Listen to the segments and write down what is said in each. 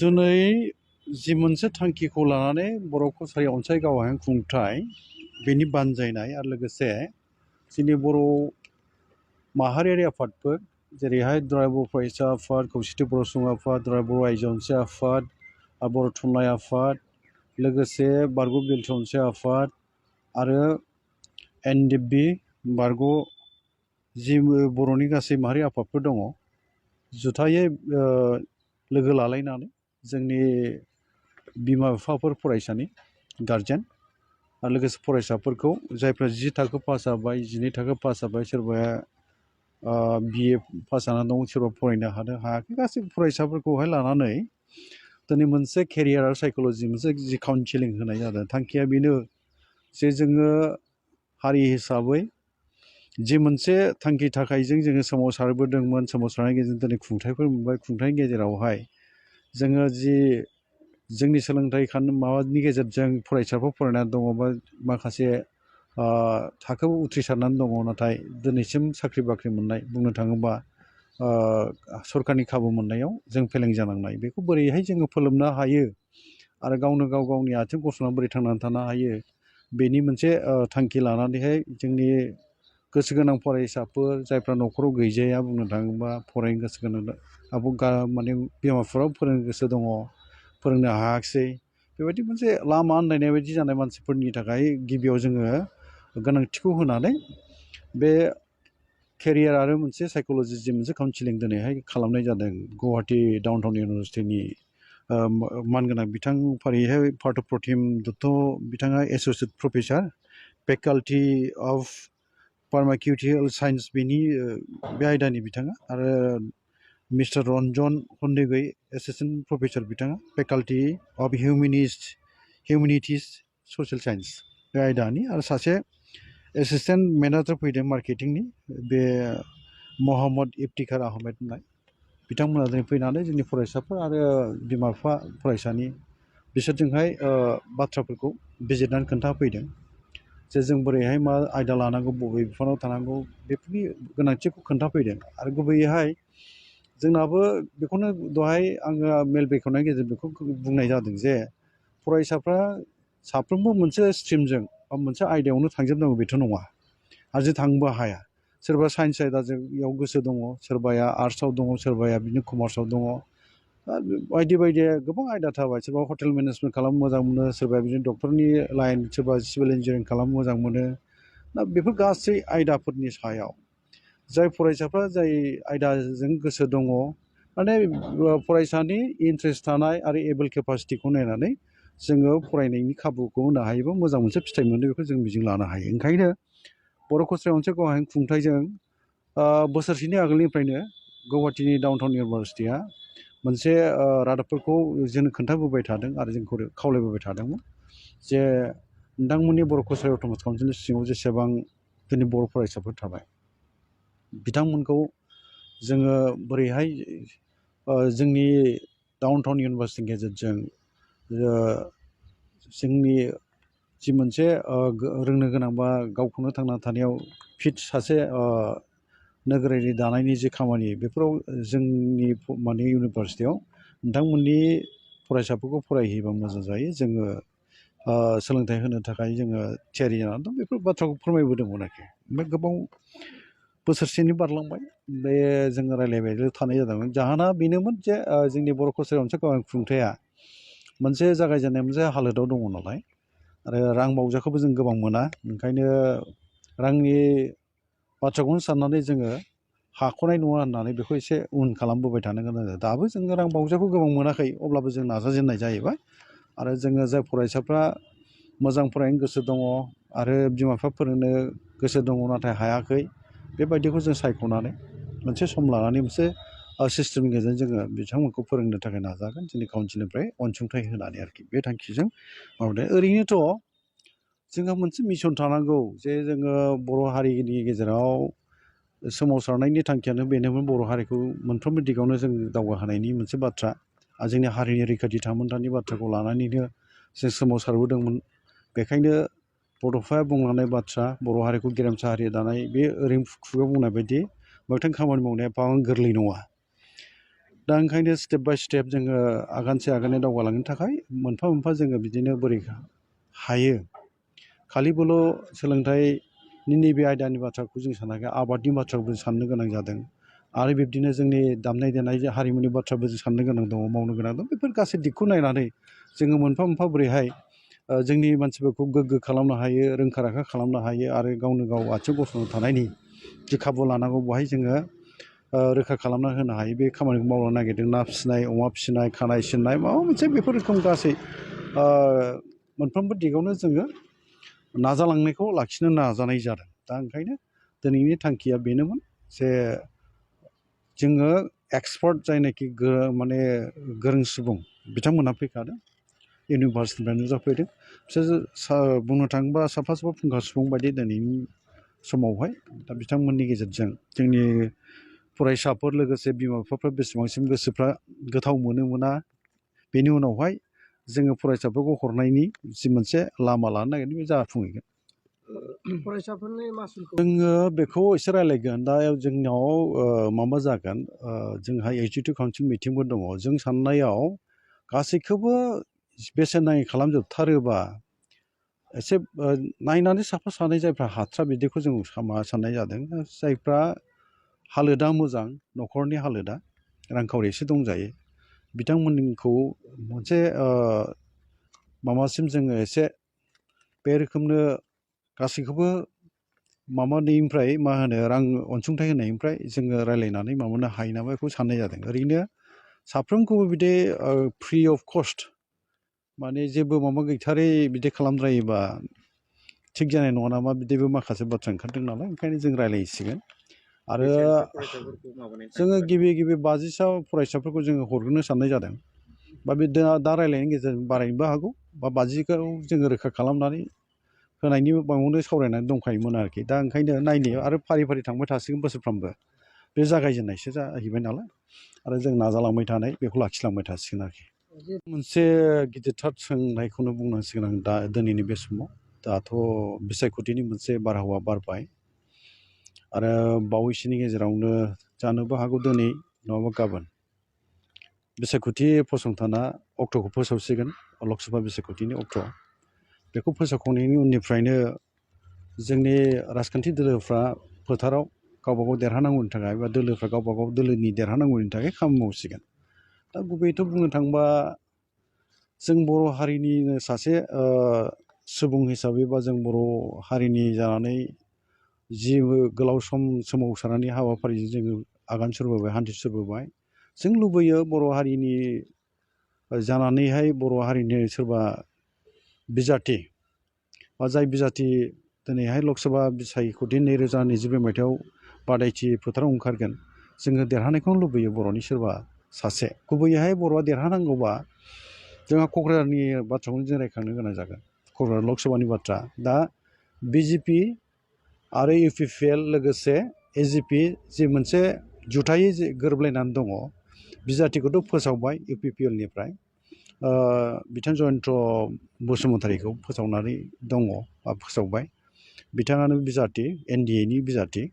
दिनै जि मोनसे थांखिखौ लानानै बर' कसारि अनसाय गावहाय खुंथाय बेनि बानजायनाय आरो लोगोसे जोंनि बर' माहारियारि आफादफोर जेरैहाय दुलाराय बर' फरायसा आफाद, खौसेथि बर' सुबुं आफाद, दुलाराय बर' आइजो अनसाय आफाद, बर' थुनलाइ आफाद, लोगोसे बारग' बिलथि अनसाय आफाद आरो NDB बारग' जि बर'नि गासै माहारि आफादफोर दङ जुथायै लोगो लालायनानै जोंनि बिमा बिफाफोर फरायसानि गारजेन आरो लोगोसे फरायसाफोरखौ जायफ्रा 10 थाखो पास जाबाय 12 थाखो पास जाबाय सोरबाया BA पास जानानै दं सोरबा फरायनो हायाखै गासै फरायसाफोरखौहाय लानानै दिनै मोनसे केरियार आरो साइकोल'जि मोनसे जि काउन्सिलिं होनाय जादों थांखिया बेनो जे जोङो हारि हिसाबै जि मोनसे थांखि थाखायजों जोङो सोमावसारबोदोंमोन सोमावसारनायनि गेजेरजों दिनै खुंथायफोर मोनबाय खुंथायनि गेजेरावहाय जोङो जि जोंनि सोलोंथाइ माबानि गेजेरजों फरायसाफोर फरायनानै दङ बा माखासे थाखोआव उथ्रिसारनानै दङ नाथाय दिनैसिम साख्रि बाख्रि मोननाय बुंनो थाङोबा सरकारनि खाबु मोननायाव जों फेलें जानांनाय बेखौ बोरैहाय जोङो फोलोमनो हायो आरो गावनो गाव गावनि आथिं गसंनानै बोरै थांनानै थानो हायो बेनि मोनसे थांखि लानानैहाय जोंनि गोसो गोनां फरायसाफोर जायफ्रा न'खराव गैजाया बुंनो थाङोबा फरायनो गोसो गोनां माने बिमा बिफाफ्राबो फोरोंनो गोसो दङ फोरोंनो हायाखिसै बेबायदि मोनसे लामा आन्दायनाय बायदि जानाय मानसिफोरनि थाखाय गिबियाव जोङो गोनांथिखौ होनानै बे केरियार आरो मोनसे साइकोल'जि जि मोनसे काउन्सिलिं दिनैहाय खालामनाय जादों गुवाहाटी डाउन टाउन इउनिभारसिटिनि मानगोनां बिथां फारियैहाय पार्थ प्रतिम दत्त बिथाङा associate professor faculty of pharmaceutical science बेनि बे आयदानि बिथाङा आरो mister Ranjan Handique assistant professor बिथाङा faculty of humanities social science बे आयदानि आरो सासे एसिस्टेन्ट मेनेजार फैदों मार्केटिंनि बे मोहम्मद इफ्तिखार आहमेद होननाय बिथांमोना जों फैनानै जोंनि फरायसाफोर आरो बिमा बिफा फरायसानि बिसोरजोंहाय बाथ्राफोरखौ बिजिरनानै खोन्थाफैदों जे जों बोरैहाय मा आयदा लानांगौ बबे बिफानाव थानांगौ बेफोरनि गोनांथिखौ खोन्थाफैदों आरो गुबैयैहाय जोंनाबो बेखौनो दहाय आङो मेल बेखेवनायनि गेजेरजों बेखौ बुंनाय जादों जे फरायसाफ्रा साफ्रोमबो मोनसे स्ट्रिमजों बा मोनसे आयदायावनो थांजोबनांगौ बेथ' नङा आरो जों थांनोबो हाया सोरबा साइन्स आयदायाव गोसो दङ सोरबाया आर्ट्सआव दङ सोरबाया बिदिनो कमार्सआव दङ बायदि बायदि गोबां आयदा थाबाय सोरबा हटेल मेनेजमेन्ट खालामनो मोजां मोनो सोरबाया बिदिनो डक्टरनि लाइन सोरबा सिभिल इन्जिनियारिं खालामनो मोजां मोनो दा बेफोर गासै आयदाफोरनि सायाव जाय फरायसाफ्रा जाय आयदाजों गोसो दङ माने फरायसानि इन्ट्रेस्ट थानाय आरो एबोल केपासिटिखौ नायनानै जोङो फरायनायनि खाबुखौ होनो हायोबा मोजां मोनसे फिथाइ मोनो बेखौ जों मिजिं लानो हायो ओंखायनो बर' कसारि अनसाय गावहाय खुंथायजों बोसोरसेनि आगोलनिफ्रायनो गुवाहाटीनि डाउन टाउन इउनिभारसिटिया मोनसे रादाबफोरखौ जोंनो खोन्थाबोबाय थादों आरो जोंखौ खावलायबोबाय थादोंमोन जे नोंथांमोननि बर' कसारि अट'नमास काउन्सिलनि सिङाव जेसेबां जोंनि बर' फरायसाफोर थाबाय बिथांमोनखौ जोङो बोरैहाय जोंनि डाउन टाउन इउनिभारसिटिनि गेजेरजों जोंनि जि मोनसे रोंनो गोनां बा गावखौनो थांना थानायाव फिट सासे नोगोरारि दानायनि जि खामानि बेफोराव जोंनि माने इउनिभारसिटियाव नोंथांमोननि फरायसाफोरखौ फरायहैयोबा मोजां जायो जोङो सोलोंथाइ होनो थाखाय जोङो थियारि जानानै दं बेफोर बाथ्राखौ फोरमायबोदोंमोन आरोखि ओमफ्राय गोबां बोसोरसेनि बारलांबाय बे जोङो रायज्लायबाय थानाय जादोंमोन जाहोना बेनोमोन जे जोंनि बर' कसारि अनसाय गावहाय खुंथाया मोनसे जागायजेननाय मोनसे हालोदाव दङ नालाय आरो रां बावजाखौबो जों गोबां मोना ओंखायनो रांनि बाथ्राखौनो साननानै जोङो हाख'नाय नङा होननानै बेखौ एसे उन खालामबोबाय थानो गोनां जादों दाबो जोङो रां बावजाखौ गोबां मोनाखै अब्लाबो जों नाजाजेननाय जाहैबाय आरो जोङो जाय फरायसाफ्रा मोजां फरायनो गोसो दङ आरो बिमा बिफा फोरोंनो गोसो दङ नाथाय हायाखै बेबायदिखौ जों सायख'नानै मोनसे सम लानानै मोनसे सिस्टेमनि गेजेरजों जोङो बिथांमोनखौ फोरोंनो थाखाय नाजागोन जोंनि काउन्सिलनिफ्राय अनसुंथाइ होनानै आरोखि बे थांखिजों माबादों ओरैनोथ' जोंहा मोनसे मिसन थानांगौ जे जोङो बर' हारिनि गेजेराव सोमावसारनायनि थांखियानो बेनोमोन बर' हारिखौ मोनफ्रोमबो दिगावनो जों दावगाहोनायनि मोनसे बाथ्रा आरो जोंनि हारिनि रैखाथि थामोन्थानि बाथ्राखौ लानानैनो जों सोमावसारबोदोंमोन बेखायनो बड'फाया बुंलांनाय बाथ्रा बर' हारिखौ गेरेमसा हारि दानाय बे ओरैनो खुगायाव बुंनाय बायदि मोगथां खामानि मावनाया एफाबां गोरलै नङा दा ओंखायनो स्टेप बाय स्टेप जोङो आगानसे आगानै दावगालांनो थाखाय मोनफा मोनफा जोङो बिदिनो बोरै हायो खालिबोल' सोलोंथाइनि नैबे आयदानि बाथ्राखौ जों सानाखै आबादनि बाथ्राखौ जों साननो गोनां जादों आरो बिब्दिनो जोंनि दामनाय देनाय हारिमुनि बाथ्राबो जों साननो गोनां दङ मावनो गोनां दं बेफोर गासै दिगखौ नायनानै जोङो मोनफा मोनफा बोरैहाय जोंनि मानसिफोरखौ गोग्गो खालामनो हायो रोंखा राखा खालामनो हायो आरो गावनो गाव आथिं गसंनो थानायनि जि खाबु लानांगौ बेवहाय जोङो रोखा खालामना होनो हायो बे खामानिखौ मावनो नागिरदों ना फिसिनाय अमा फिसिनाय खानाय सिननाय माबा मोनसे बेफोर रोखोम गासै मोनफ्रोमबो दिगावनो जोङो नाजालांनायखौ लाखिनो नाजानाय जादों दा ओंखायनो दिनैनि थांखिया बेनोमोन जे जोङो एक्सपार्ट जायनाखि माने गोरों सुबुं बिथांमोनहा फैखादों इउनिभार्सिटिनिफ्राय नुजाफैदों बिसोर बुंनो थाङोबा साफा साफा फुंखा सुबुं बायदि दिनैनि समावहाय दा बिथांमोननि गेजेरजों जोंनि फरायसाफोर लोगोसे बिमा बिफाफ्रा बेसेबांसिम गोसोफ्रा गोथाव मोना बेनि उनावहाय जोङो फरायसाफोरखौ हरनायनि जि मोनसे लामा लानो नागिरदों बे जाफुंहैगोन फरायसाफोरनि मासुलखौ जोङो बेखौ एसे रायलायगोन दा जोंनाव माबा जागोन जोंहा एग्जिकिउटिभ काउन्सिल मिटिंबो दङ जों साननायाव गासैखौबो बेसेन नाङै खालामजोबथारोबा एसे नायनानै साफा सानै जायफ्रा हाथ्रा बिदिखौ जों साननाय जादों जायफ्रा हालोदा मोजां न'खरनि हालोदा रांखावरि एसे दंजायो बिथांमोनखौ मोनसे माबासिम जोङो एसे बे रोखोमनो गासैखौबो माबानिफ्राय मा होनो रां अनसुंथाइ होनायनिफ्राय जोङो रायलायनानै माबानो हायो नामा बेखौ साननाय जादों ओरैनो साफ्रोमखौबो बिदि फ्रि अफ कस्ट माने जेबो माबा गैथारै बिदि खालामद्रायोबा थिग जानाय नङा नामा बिदिबो माखासे बाथ्रा ओंखारदों नालाय ओंखायनो जों रायलायसिगोन आरो जोङो गिबि 50सा फरायसाफोरखौ जोङो हरग्रोनो साननाय जादों बा बे दा रायलायनायनि गेजेरजों बारायनोबो हागौ बा 50खौ जोङो रोखा खालामनानै होनायनि बावनो सावरायनानै दंखायोमोन आरोखि दा ओंखायनो नायनो आरो फारि फारि थांबाय थासिगोन बोसोरफ्रामबो बे जागायजेननायसो जाहैबाय नालाय आरो जों नाजालांबाय थानाय बेखौ लाखिलांबाय थासिगोन आरोखि मोनसे गिदिरथार सोंनायखौनो बुंनांसिगोन आं दा दिनैनि बे समाव दाथ' बिसायख'थिनि मोनसे बारहावा बारबाय आरो बावैसोनि गेजेरावनो जानोबो हागौ दिनै नङाबा गाबोन बिसायख'थि फसंथाना अक्ट'खौ फोसावसिगोन लकसभा बिसायख'थिनि अक्ट' बेखौ फोसावखांनायनि उननिफ्रायनो जोंनि राजखान्थि दोलोफ्रा फोथाराव गावबा गाव देरहानांगौनि थाखाय बा दोलोफ्रा गावबा गाव दोलोनि देरहानांगौनि थाखाय खामानि मावसिगोन दा गुबैयैथ' बुंनो थाङोबा जों बर' हारिनिनो सासे सुबुं हिसाबै बा जों बर' हारिनि जानानै जि गोलाव सम सोमावसारनानै हाबाफारिजों जोङो आगान सुरबोबाय हान्थि सुरबोबाय जों लुबैयो बर' हारिनि जानानैहाय बर' हारिनि सोरबा बिजाथि बा जाय बिजाथि दिनैहाय लकसभा बिसायख'थि 2022 मायथाइयाव बादायथि फोथाराव ओंखारगोन जोङो देरहानायखौनो लुबैयो बर'नि सोरबा सासे गुबैयैहाय बर'आ देरहानांगौबा जोंहा क'क्राझारनि बाथ्राखौनो जों रायखांनो गोनां जागोन क'क्राझार लकसभानि बाथ्रा दा बिजेपि आरो इउपिपिएल लोगोसे एजिपि जि मोनसे जुथायै गोरोबलायनानै दङ बिजाथिखौथ' फोसावबाय इउपिपिएलनिफ्राय बिथां जयन्त बसुमतारीखौ फोसावनानै दङ बा फोसावबाय बिथाङानो बिजाथि एनडिएनि बिजाथि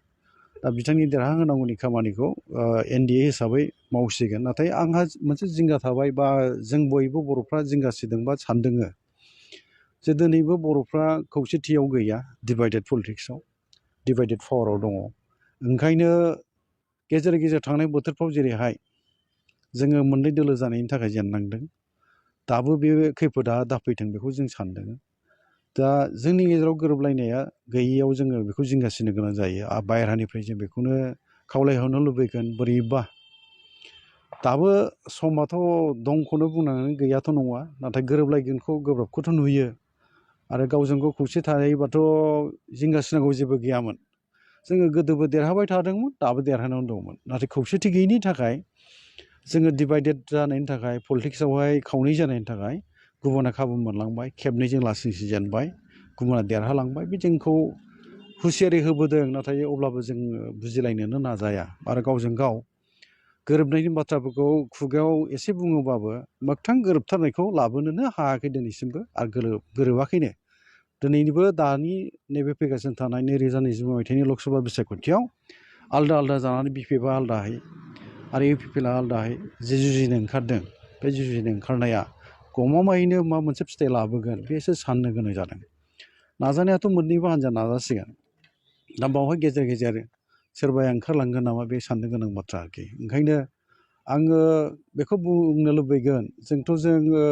दा बिथांनि देरहाहोनांगौनि खामानिखौ एनडिए हिसाबै मावसिगोन नाथाय आंहा मोनसे जिंगा थाबाय बा जों बयबो बर'फ्रा जिंगासिदों बा सानदोङो जे दिनैबो बर'फ्रा खौसेथियाव गैया डिभाइडेड पलिटिक्सआव डिभाइडेड पावाराव दङ ओंखायनो गेजेर गेजेर थांनाय बोथोरफ्राव जेरैहाय जोङो मोननै दोलो जानायनि थाखाय जेननांदों दाबो बे खैफोदा दाफैथों बेखौ जों सानदों दा जोंनि गेजेराव गोरोबलायनाया गैयैयाव जोङो बेखौ जिंगासिनो गोनां जायो बायह्रानिफ्राय जों बेखौनो खावलायहरनो लुबैगोन बोरैबा दाबो समाथ' दंखौनो बुंनांगोन गैयाथ' नङा नाथाय गोरोबलायगोनखौ गोब्राबखौथ' नुयो आरो गावजों गाव खौसे थायोबाथ' जिंगासिनांगौ जेबो गैयामोन जोङो गोदोबो देरहाबाय थादोंमोन दाबो देरहानानै दंमोन नाथाय खौसेथि गैयैनि थाखाय जोङो डिभाइडेड जानायनि थाखाय पलिटिक्सआवहाय खावनै जानायनि थाखाय गुबुना खाबु मोनलांबाय खेबनैजों लासैसो जेनबाय गुबुना देरहालांबाय बे जोंखौ हुसियारि होबोदों नाथाय अब्लाबो जों बुजिलायनोनो नाजाया आरो गावजों गाव गोरोबनायनि बाथ्राफोरखौ खुगायाव एसे बुङोबाबो मोगथां गोरोबथारनायखौ लाबोनोनो हायाखै दिनैसिमबो आरो गोरोबाखैनो दिनैनिबो दानि नैबे फैगासिनो थानाय 2022 मायथाइनि लकसभा बिसायख'थियाव आलदा आलदा जानानै बिपिएफआ आलदाहै आरो UPPLआ आलादायै जे जुजिनो ओंखारदों बे जुजिनो ओंखारनाया गमामायैनो मा मोनसे फिथाइ लाबोगोन बेसो साननो गोनां जादों। नाजानायाथ' मोननैबो हान्जा नाजासिगोन। दा बावहाय गेजेर गेजेर सोरबाया ओंखारलांगोन नामा बे साननो गोनां बाथ्रा आरोखि। ओंखायनो आङो बेखौ बुंनो लुबैगोन जोङो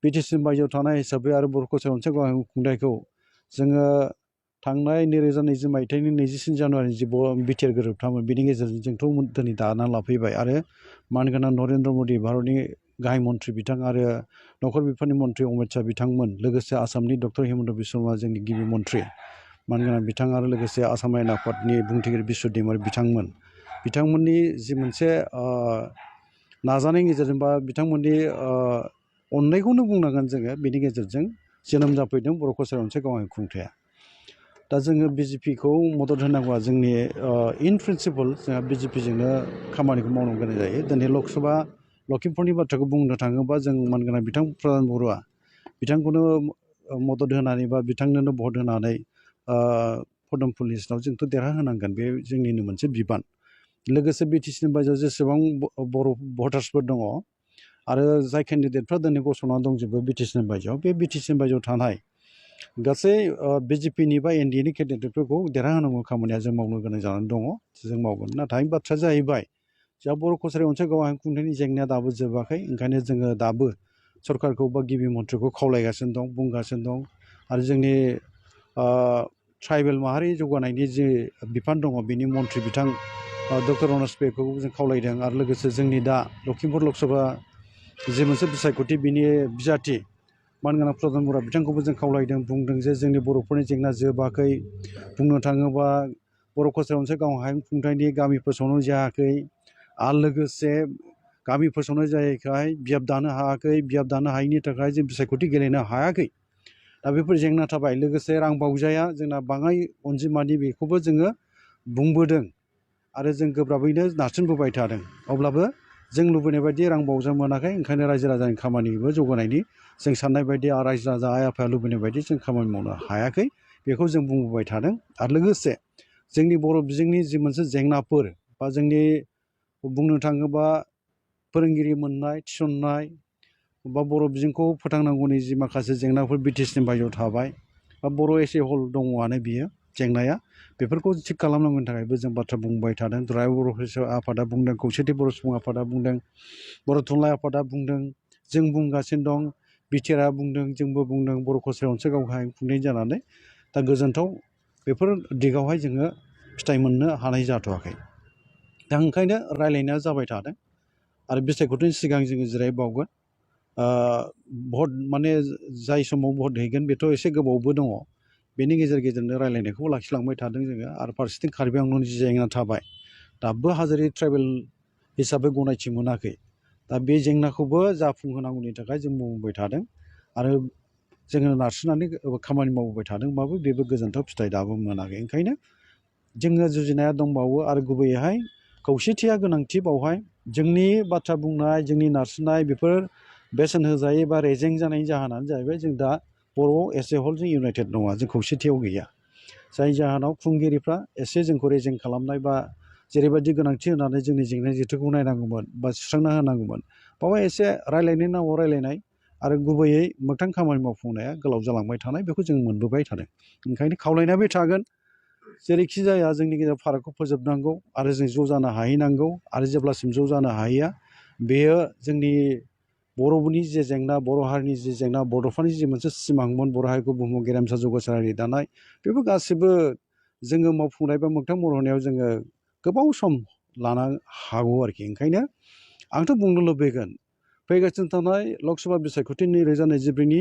BTC बायजोआव थानाय हिसाबै आरो बर' कसारि अनसाय गावआरि खुंथायखौ जोङो थांनाय 2020 मायथाइनि 24 जानुवारि जि बिटिआर गोरोबथामोन बेनि गेजेरजों जोंथ' दिनै दाना लाफैबाय आरो मानगोनां नरेन्द्र मदि भारतनि गाहाय मन्थ्रि बिथां आरो नखर बिफाननि मन्थ्रि अमित शाह बिथांमोन लोगोसे आसामनि डक्टर हिमन्त बिश्व शर्मा जोंनि गिबि मन्थ्रि मानगोनां बिथां आरो लोगोसे आसाम आयेन आफादनि बुंथिगिरि बिश्व दैमारि बिथांमोननि जि मोनसे नाजानायनि गेजेरजों बा बिथांमोननि अननायखौनो बुंनांगोन जोङो बेनि गेजेरजों जोनोम जाफैदों बर' कसारि अनसाय गावआरि खुंथाया। दा जोङो BJPखौ मदद होनांगौआ जोंनि इन प्रिन्सिपल जोंहा BJPजोंनो खामानिखौ मावनो गोनां जायो। दिनै लकसभा लखिमपुरनि बाथ्राखौ बुंनो थाङोबा जों मानगोनां बिथां प्रधान बरुवा बिथांखौनो मदद होनानै बा बिथांनोनो भट होनानै पदम पुलिसनाव जोंथ' देरहाहोनांगोन बे जोंनिनो मोनसे बिबान। लोगोसे BTCनि बायजोआव जेसेबां बर' भटार्सफोर दङ आरो जाय केन्डिडेटफ्रा दिनै गसंनानै दंजोबो BTCनि बायजोआव बे BTCनि बायजोआव थानाय गासै BJPनि बा NDAनि केन्डिडेटफोरखौ देरहाहोनांगौ खामानिया जों मावनो गोनां जानानै दङ। जों मावगोन। नाथाय बाथ्राया जाहैबाय जोंहा बर' कसारि अनसाय गावआरि खुंथायनि जेंनाया दाबो जोबाखै। ओंखायनो जोङो दाबो सरकारखौ बा गिबि मन्थ्रिखौ खावलायगासिनो दं बुंगासिनो दं आरो जोंनि ट्राइबेल माहारि जौगानायनि जि बिफान दङ बिनि मन्थ्रि बिथां डक्टर रनज पेगुखौ जों खावलायदों आरो लोगोसे जोंनि दा लखिमपुर लकसभा जि मोनसे बिसायख'थि बिनि बिजाथि मानगोनां प्रधान बरुवा बिथांखौबो जों खावलायदों बुंदों जे जोंनि बर'फोरनि जेंना जोबाखै। बुंनो थाङोबा बर' कसारि अनसाय गावआरि खुंथायनि गामि फोसावनाय जायाखै आरो लोगोसे गामि फोसावनाय जायैखाय बियाब दानो हायाखै। बियाब दानो हायैनि थाखाय जों बिसायख'थि गेलेनो हायाखै। दा बेफोर जेंना थाबाय। लोगोसे रां बावजाया जोंना बाङाय अनजिमानि बेखौबो जोङो बुंबोदों आरो जों गोब्राबैनो नारसिनबोबाय थादों। अब्लाबो जों लुबैनाय बायदि रां बावजा मोनाखै। ओंखायनो रायजो राजानि खामानिबो जौगानायनि जों साननाय बायदि रायजो राजा आइ आफाया लुबैनाय बायदि जों खामानि मावनो हायाखै। बेखौ जों बुंबोबाय थादों आरो लोगोसे जोंनि बर' बिजोंनि जि मोनसे जेंनाफोर बा जोंनि बुंनो थाङोबा फोरोंगिरि मोननाय थिसननाय बा बर' बिजोंखौ फोथांनांगौनि जि माखासे जेंनाफोर BTCनि बायजोआव थाबाय बा बर' एसे हल दङआनो बियो जेंनाया बेफोरखौ थिग खालामनांगौनि थाखायबो जों बाथ्रा बुंबाय थादों। दुलाराय बर' फरायसा आफादा बुंदों खौसेथि बर' सुबुं आफादा बुंदों बर' थुनलाइ आफादा बुंदों जों बुंगासिनो दं बिटिआरआ बुंदों जोंबो बुंदों बर' कसारि अनसाय गावआरि खुंथाय जानानै दा गोजोनथाव बेफोर दिगावहाय जोङो फिथाइ मोननो हानाय जाथ'वाखै। दा ओंखायनो रायलायनाया जाबाय थादों आरो बिसायख'थिनि सिगां जोङो जिरायबावगोन। भट माने जाय समाव भट हैगोन बेथ' एसे गोबावबो दङ। बेनि गेजेर गेजेरनो रायलायनायखौ लाखिलांबाय थादों जोङो आरो फारसेथिं कार्बि आंलंनि जि जेंना थाबाय दाबो हाजोरि ट्राइबेल हिसाबै गनायथि मोनाखै। दा बे जेंनाखौबो जाफुंहोनांगौनि थाखाय जों मावबोबाय थादों आरो जोङो नारसिननानै खामानि मावबोबाय थादोंबाबो बेबो गोजोनथाव फिथाइ दाबो मोनाखै। ओंखायनो जोङो जुजिनाया दंबावो आरो गुबैयैहाय खौसेथिया गोनांथि। बावहाय जोंनि बाथ्रा बुंनाय जोंनि नारसिननाय बेफोर बेसेन होजायै बा रेजें जानायनि जाहोनानो जाहैबाय जों दा बर'आव एस ए हल जों इउनाइटेड नङा जों खौसेथियाव गैया। जाय जाहोनाव खुंगिरिफ्रा एसे जोंखौ रेजें खालामनाय बा जेरैबायदि गोनांथि होनानै जोंनि जेंना जेथोखौ नायनांगौमोन बा सुस्रांना होनांगौमोन बावहाय एसे रायलायनायनि नामाव रायलायनाय आरो गुबैयै मोगथां खामानि मावफुंनाया गोलाव जालांबाय थानाय बेखौ जों मोनबोबाय थादों। ओंखायनो खावलायनाया थागोन जेरैखि जाया जोंनि गेजेराव फारागखौ फोजोबनांगौ आरो जों ज' जानो हाहैनांगौ आरो जेब्लासिम ज' जानो हाहैया बेयो जोंनि बर'नि जे जेंना बर' हारिनि जि जेंना बड'फानि जि मोनसे सिमांमोन बर' हारिखौ बुहुमाव गेरेमसा जौगासार दानाय बेफोर गासिबो जोङो मावफुंनाय बा मोगथां महर होनायाव जोङो गोबाव सम लानो हागौ आरोखि। ओंखायनो आंथ' बुंनो लुबैगोन फैगासिनो थानाय लकसभा बिसायख'थि 2024नि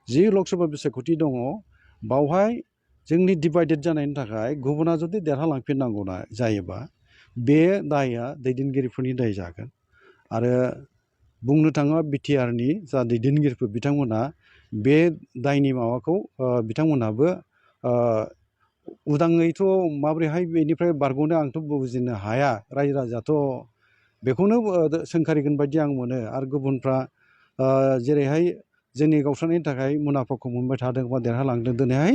जि लकसभा बिसायख'थि दङ बावहाय जोंनि डिभाइडेड जानायनि थाखाय गुबुना जुदि देरहालांफिननांगौ जायोबा बे दायआ दैदेनगिरिफोरनि दाय जागोन। आरो बुंनो थाङोबा बिटिआरनि जा दैदेनगिरिफोर बिथांमोना बे दायनि माबाखौ बिथांमोनहाबो उदाङैथ' माबोरैहाय बेनिफ्राय बारग'नो आंथ' बुजिनो हाया। रायजो राजायाथ' बेखौनो सोंखारिगोन बायदि आं मोनो। आरो गुबुनफ्रा जेरैहाय जोंनि गावस्रानायनि थाखाय मुलाम्फाखौ मोनबाय थादों बा देरहालांदों दिनैहाय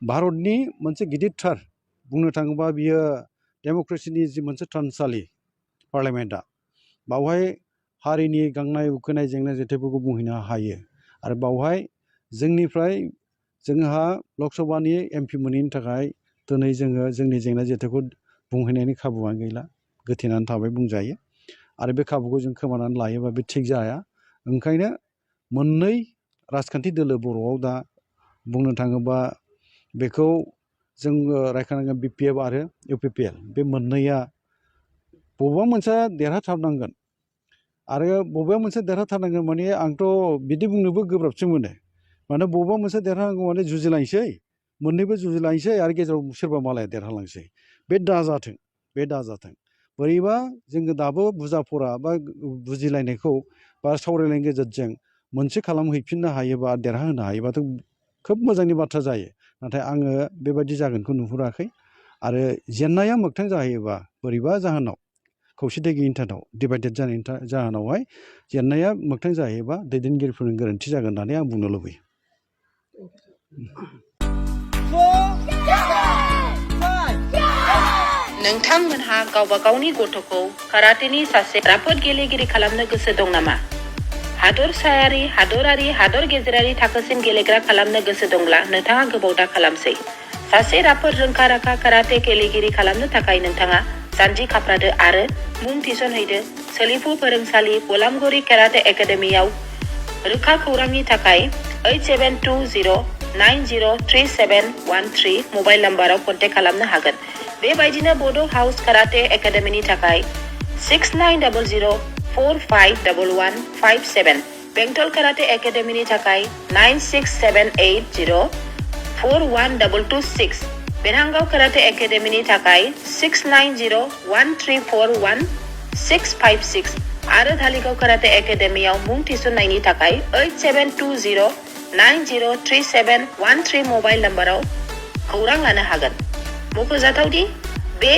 भारतनि मोनसे गिदिरथार बुंनो थाङोबा बियो डेम'क्रेसिनि जि मोनसे थानसालि पार्लियामेन्टआ बावहाय हारिनि गांनाय उखैनाय जेंना जेथोफोरखौ बुंहैनो हायो आरो बावहाय जोंनिफ्राय जोंहा लकसभानि एमपि मोनैनि थाखाय दिनै जोङो जोंनि जेंना जेथोखौ बुंहैनायनि खाबुआनो गैला गोथेनानै थाबाय बुंजायो आरो बे खाबुखौ जों खोमानानै लायोबा बे थिग जाया ओंखायनो मोननै राजखान्थि दोलो बर'आव दा बुंनो थाङोबा बेखौ जोङो रायखांनांगोन BPF आरो UPPL बे मोननैया बबेबा मोनसे देरहाथारनांगोन आरो बबेबा मोनसे देरहाथारनांगोन माने आंथ' बिदि बुंनोबो गोब्राबसो मोनो माने बबेबा मोनसे देरहानांगौ माने जुजिलायनोसै मोननैबो जुजिलायनोसै आरो गेजेराव सोरबा मालाया देरहालांसै बे दाजाथों बोरैबा जोङो दाबो बुजाफरा बा बुजिलायनायखौ बा सावरायलायनायनि गेजेरजों मोनसे खालामहैफिननो हायोबा देरहाहोनो हायोबाथ' खोब मोजांनि बाथ्रा जायो नाथाय आङो बेबायदि जागोनखौ नुहुराखै आरो जेननाया मोगथां जाहैयोबा बोरैबा जाहोनाव खौसेथि गैयिनि थाखाय डिभाइडेड जानायनि जाहोनावहाय जेननाया मोगथां जाहैयोबा दैदेनगिरिफोरनि गोरोन्थि जागोन होननानै आं बुंनो लुबैयो नोंथांमोनहा गावबा गावनि गथ'खौ काराटेनि सासे राफोद गेलेगिरि खालामनो गोसो दं नामा? हादरसायारि, हादरारि, हादर गेजेरारि थाखोसिम गेलेग्रा खालामनो गोसो दंब्ला नोंथाङा गोबाव दा खालामसै। सासे राफोद रोंखा-राखा काराटे गेलेगिरि खालामनो थाखाय नोंथाङा जानजि खाफ्रादो आरो मुं थिसनहैदो सोलिफु फोरोंसालि बलामगुरि काराटे एकाडेमियाव। रोखा खौरांनि थाखाय 8720903713 मबाइल नाम्बाराव कन्टेक्ट खालामनो हागोन। बेबायदिनो बड' हाउस काराटे एकाडेमिनि थाखाय 6900451157, बेंटल काराटे एकाडेमिनि थाखाय 9678041226, बेरहांगाव काराटे एकाडेमिनि थाखाय 6901341656 आरो धालिगाव काराटे एकाडेमियाव मुं थिसननायनि थाखाय 8720903713 मबाइल नाम्बाराव खौरां लानो हागोन। मख'जाथावदि बे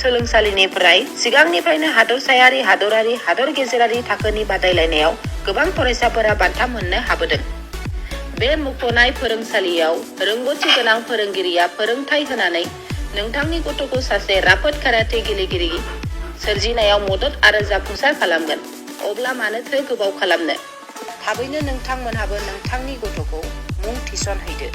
सोलोंसालिनिफ्राय सिगांनिफ्रायनो हादरसायारि, हादरारि, हादर गेजेरारि थाखोनि बादायलायनायाव गोबां फरायसाफोरा बान्था मोननो हाबोदों। बे मुंख'नाय फोरोंसालियाव रोंग'थि गोनां फोरोंगिरिया फोरोंथाय होनानै नोंथांनि गथ'खौ सासे राफोद काराटे गेलेगिरि सोरजिनायाव मदद आरो जाफुंसार खालामगोन। अब्ला मानोथो गोबाव खालामनो? थाबैनो नोंथांमोनहाबो नोंथांनि गथ'खौ मुं थिसनहैदो।